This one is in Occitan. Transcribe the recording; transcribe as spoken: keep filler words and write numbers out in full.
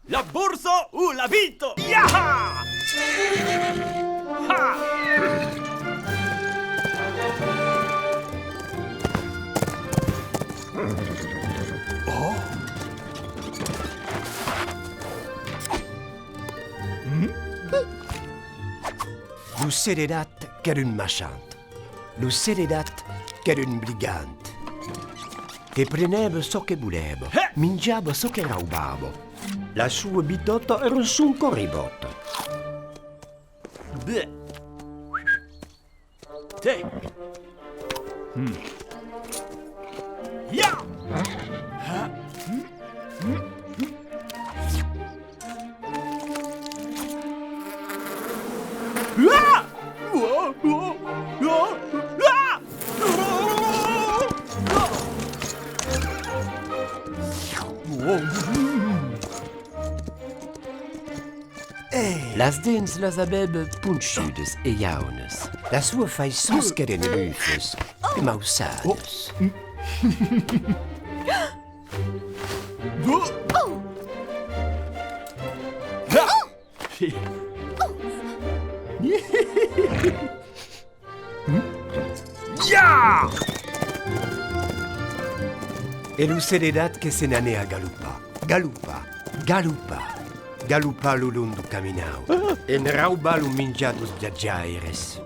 La borsa o la vita! Iaha! Ha! Oh! Mm? Lo ceredat qu'èra un machant. Lo ceredat qu'èra un brigand. Que prenèva çò que volèva, minjava çò que raubava. La sua vitòta èra sonque ribòta. Bè. Tè. Mm. Ia! Las dents las avèva ponchudas e jaunas. Las suas faiçons qu'èran bufas e mauçadas. Ia! E lo ceredat que se n'anèt a galopar, galopar, galopar, galopar lo long dau caminau, en raubar lo minjar daus viatjaires.